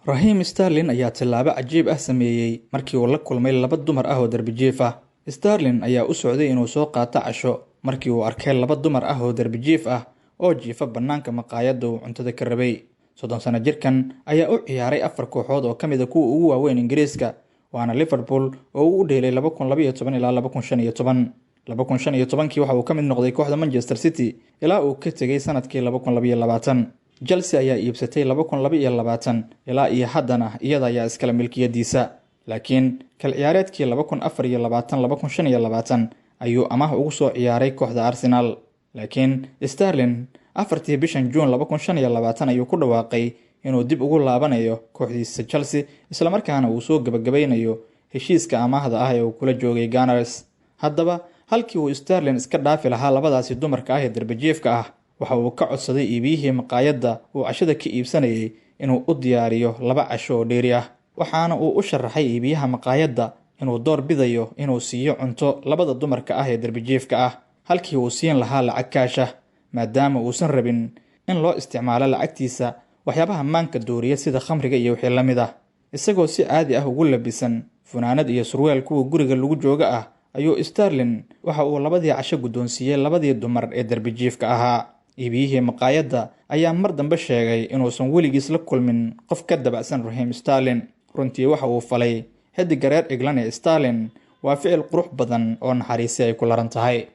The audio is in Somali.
Raheem Sterling ayaa tillaabo cajiib ah sameeyey markii uu la kulmay laba dumar ah oo darbijiif ah. Sterling ayaa u socday inuu soo qaato casho markii uu arkay laba dumar ah oo darbijiif ah oo jiifa bannaanka maqaayadda uu cuntada ka rabay. 30 sano jirkan ayaa u ciyaaray afar kooxood oo ka mid ah kuwa ugu waaweyn Ingiriiska, waana Liverpool oo uu u dheelay 2012 ilaa 2015. 2015-kii waxa uu ka mid noqday kooxda Manchester City ilaa uu ka tegay sanadkii 2022. Chelsea ayaa iibsatay 2022, ilaa iyo haddana iyada ayaa iskale milkiyadiisa, laakiin kal ciyaareedkii 2024 2025 ayuu amaah ugu soo ciyaaray kooxda Arsenal. Laakiin Sterling 4-tii bishan Juun 2025 ayuu ku dhawaaqay inuu dib ugu laabanayo kooxdiisa Chelsea, islamarkaana uu soo gebagabaynayo heshiiska amaahda ah ee uu kula joogay Gunners. Haddaba, halkii uu Sterling iska dhaafi lahaa labadaasi dumarka ah ee darbajiifka ah, waxa uu ka codsaday iibiyihii maqaayadda uu cashada ka iibsanayay inuu u diyaariyo laba casho oo dheeri ah, waxaana uu u sharaxay iibiyaha maqaayadda inuu door bidayo inuu siiyo cunto labada dumarka ah ee darbijiifka ah halkii uu siin lahaa lacag kaash ah, maadaama uusan rabin in loo isticmaalo lacagtiisa waxyaabaha maanka dooriya sida khamriga iyo wixii la mid ah. Isagoo si caadi ah ugu labisan funaanad iyo surweel kuwa guriga lagu jooga ah ayuu Sterling waxa uu labadii casho guddoonsiiyey labadii dumar ee darbijiifka ahaa. Iibiyihii maqaayadda ayaa mar dambe sheegay inuusan weligiis la kulmin qof ka dabacsan Raheem Sterling. Runtii, waxa uu falay xidiga reer England ee Sterling waa ficil qurux badan oo naxariisi ay ku laran tahay.